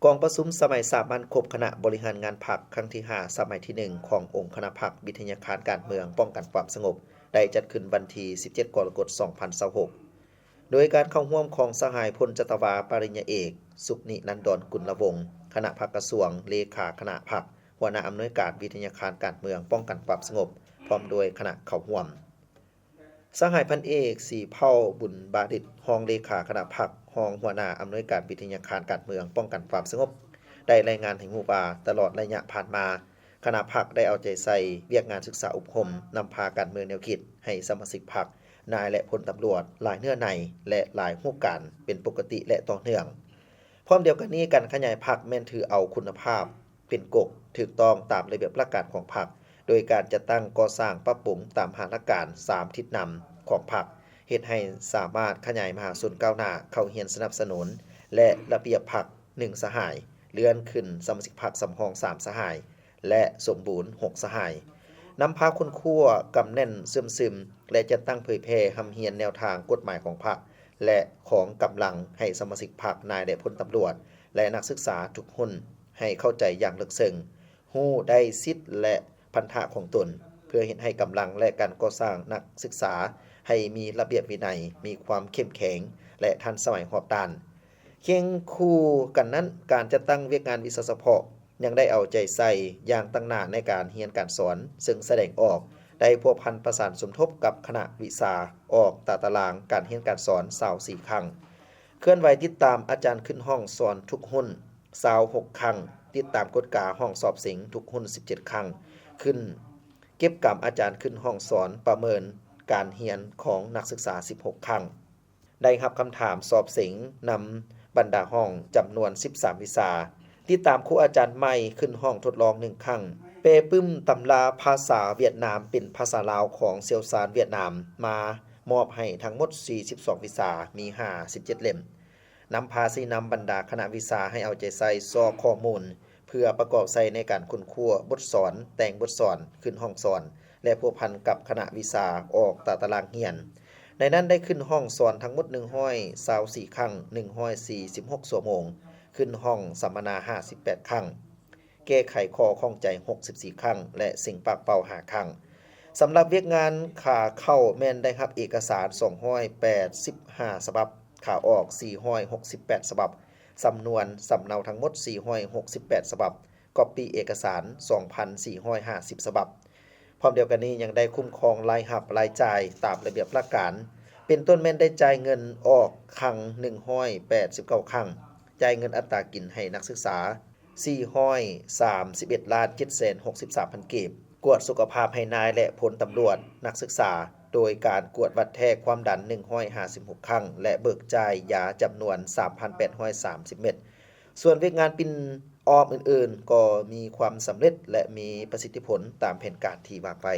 ກອງປະຊຸມສະໄໝສາມັນຄົບຄະນະບໍລິຫານງານພັກຄັ້ງທີຫ້າ ສະໄໝທີໜຶ່ງ ຂອງອົງຄະນະພັກວິທະຍາຄານການເມືອງປ້ອງກັນຄວາມສະຫງົບ ໄດ້ຈັດຂຶ້ນວັນທີສິບເຈັດ ກໍລະກົດ ສອງພັນຊາວຫົກ ໂດຍການເຂົ້າຮ່ວມຂອງສະຫາຍພົນຈັດຕະວາ ປະລິນຍາເອກ ສຸກນິນັນດອນ ກຸນລະວົງ ຄະນະພັກກະຊວງ, ເລຂາຄະນະພັກ, ຫົວໜ້າອຳນວຍການວິທະຍາຄານການເມືອງປ້ອງກັນຄວາມສະຫງົບ ພ້ອມດ້ວຍຄະນະເຂົ້າຮ່ວມ. ສະຫາຍພັນເອກ ສີເພົ້າ ບຸນບາດິດ ຮອງເລຂາຄະນະພັກ, ຮອງຫົວໜ້າອຳນວຍການວິທະຍາຄານການເມືອງປ້ອງກັນຄວາມສະຫງົບ ໄດ້ລາຍງານໃຫ້ຮູ້ວ່າ ຕະຫຼອດໄລຍະຜ່ານມາ ຄະນະພັກໄດ້ເອົາໃຈໃສ່ວຽກງານສຶກສາອົບຮົມ, ນຳພາການເມືອງແນວຄິດໃຫ້ສະມາຊິກພັກ, ນາຍ ແລະ ພົນຕຳຫຼວດ ຫຼາຍເນື້ອໃນ ແລະ ຫຼາຍຮູບການເປັນປົກກະຕິ ແລະ ຕໍ່ເນື່ອງ. ພ້ອມດຽວກັນນີ້, ການຂະຫຍາຍພັກແມ່ນຖືເອົາຄຸນນະພາບ ເປັນກົກ, ຖືກຕ້ອງຕາມລະບຽບຫຼັກການຂອງພັກ, ໂດຍການຈັດຕັ້ງກໍ່ສ້າງປັບປຸງຕາມຫ້າຫຼັກການ ສາມທິດນຳຂອງພັກ, ເຮັດໃຫ້ສາມາດຂະຫຍາຍມະຫາຊົນກ້າວໜ້າ, ເຂົ້າຮ່ຽນສະໜັບສະໜູນ ແລະ ລະບຽບພັກ ໜຶ່ງສະຫາຍ, ເລື່ອນຂຶ້ນສະມາຊິກພັກສຳຮອງ ສາມສະຫາຍ ແລະ ສົມບູນ ຫົກສະຫາຍ, ນຳພາຄົ້ນຄວ້າ, ກຳແໜ້ນເຊື່ອມຊຶມ ແລະ ຈັດຕັ້ງເຜີຍແຜ່ຮ່ຳຮຽນແນວທາງກົດໝາຍຂອງພັກ ແລະ ຂອງກຳລັງໃຫ້ສະມາຊິກພັກ, ນາຍ ແລະ ພົນຕຳຫຼວດ ແລະ ນັກສຶກສາທຸກຮຸ່ນ ໃຫ້ເຂົ້າໃຈຢ່າງເລິກເຊິ່ງ, ຮູ້ໄດ້ສິດ ແລະ ພັນທະຂອງຕົນ, ເພື່ອເຮັດໃຫ້ກຳລັງ ແລະ ການກໍ່ສ້າງນັກສຶກສາໃຫ້ມີລະບຽບວິໄນ, ມີຄວາມເຂັ້ມແຂງ ແລະ ທັນສະໄໝຮອບດ້ານ. ຄຽງຄູ່ກັນນັ້ນ, ການຈັດຕັ້ງວຽກງານວິຊາສະເພາະ ຍັງໄດ້ເອົາໃຈໃສ່ຢ່າງຕັ້ງໜ້າໃນການຮຽນການສອນ, ເຊິ່ງສະແດງອອກໄດ້ພົວພັນປະສານສົມທົບກັບຄະນະວິຊາ, ອອກຕາຕະລາງການຮຽນການສອນ ຊາວສີ່ຄັ້ງ, ເຄື່ອນໄຫວຕິດຕາມອາຈານຂຶ້ນຫ້ອງສອນທຸກຮຸ່ນ ຊາວຫົກຄັ້ງ, ຕິດຕາມກວດກາຫ້ອງສອບເສັງທຸກຮຸ່ນ ສິບເຈັດຄັ້ງ, ຂຶ້ນເກັບກຳອາຈານຂຶ້ນຫ້ອງສອນ, ປະເມີນການຮຽນຂອງນັກສຶກສາ ສິບຫົກຄັ້ງ. ໄດ້ຮັບຄຳຖາມສອບເສັງນຳບັນດາຫ້ອງຈຳນວນ ສິບສາມວິຊາ, ຕິດຕາມຄູອາຈານໃໝ່ຂຶ້ນຫ້ອງທົດລອງ ໜຶ່ງຄັ້ງ, ແປປຶ້ມຕຳລາພາສາຫວຽດນາມເປັນພາສາລາວຂອງຊ່ຽວຊານຫວຽດນາມ ມາມອບໃຫ້ທັງໝົດ ສີ່ສິບສອງວິຊາ, ມີ ຫ້າສິບເຈັດ ເຫຼັ້ມ, ນຳພາຊີ້ນຳບັນດາຄະນະວິຊາໃຫ້ເອົາໃຈໃສ່ຊອກຂໍ້ມູນ ເພື່ອປະກອບໃສ່ໃນການຄົ້ນຄວ້າບົດສອນ, ແຕ່ງບົດສອນ, ຂຶ້ນຫ້ອງສອນ ແລະ ພົວພັນກັບຄະນະວິຊາ, ອອກຕາຕະລາງຮຽນ. ໃນນັ້ນໄດ້ຂຶ້ນຫ້ອງສອນທັງໝົດ ໜຶ່ງຮ້ອຍຊາວສີ່ຄັ້ງ, ໜຶ່ງຮ້ອຍສີ່ສິບຫົກຊົ່ວໂມງ, ຂຶ້ນຫ້ອງສຳມະນາ ຫ້າສິບແປດຄັ້ງ, ແກ້ໄຂຂໍ້ຂ້ອງໃຈ ຫົກສິບສີ່ຄັ້ງ ແລະ ເສັງປາກເປົ່າ ຫ້າຄັ້ງ. ສຳລັບວຽກງານຂາເຂົ້າແມ່ນໄດ້ຮັບເອກະສານ ສອງຮ້ອຍແປດສິບຫ້າສະບັບ, ຂາອອກ ສີ່ຮ້ອຍຫົກສິບແປດສະບັບ, ສຳນວນສຳເນົາທັງໝົດ ສີ່ຮ້ອຍຫົກສິບແປດສະບັບ, ກອບປີ້ເອກະສານ ສອງພັນສີ່ຮ້ອຍຫ້າສິບສະບັບ, ພ້ອມດຽວກັນນີ້ຍັງໄດ້ຄຸ້ມຄອງລາຍຮັບລາຍຈ່າຍຕາມລະບຽບຫຼັກການ, ເປັນຕົ້ນແມ່ນໄດ້ຈ່າຍເງິນອອກຄັງ ໜຶ່ງຮ້ອຍແປດສິບເກົ້າຄັ້ງ, ຈ່າຍເງິນອັດຕາກິນໃຫ້ນັກສຶກສາ ສີ່ຮ້ອຍສາມສິບເອັດລ້ານເຈັດແສນຫົກສິບສາມພັນກີບ, ກວດສຸຂະພາບໃຫ້ນາຍ ແລະ ພົນຕຳຫຼວດ, ນັກສຶກສາ, ໂດຍການກວດວັດແທກຄວາມດັນ ໜຶ່ງຮ້ອຍຫ້າສິບຫົກຄັ້ງ ແລະ ເບີກຈ່າຍຢາຈຳນວນ ສາມພັນແປດຮ້ອຍສາມສິບເມັດ. ສ່ວນວຽກງານປິ່ນອ້ອມອື່ນໆ ກໍມີຄວາມສຳເລັດ ແລະ ມີປະສິດທິຜົນຕາມແຜນການທີ່ວາງໄວ້.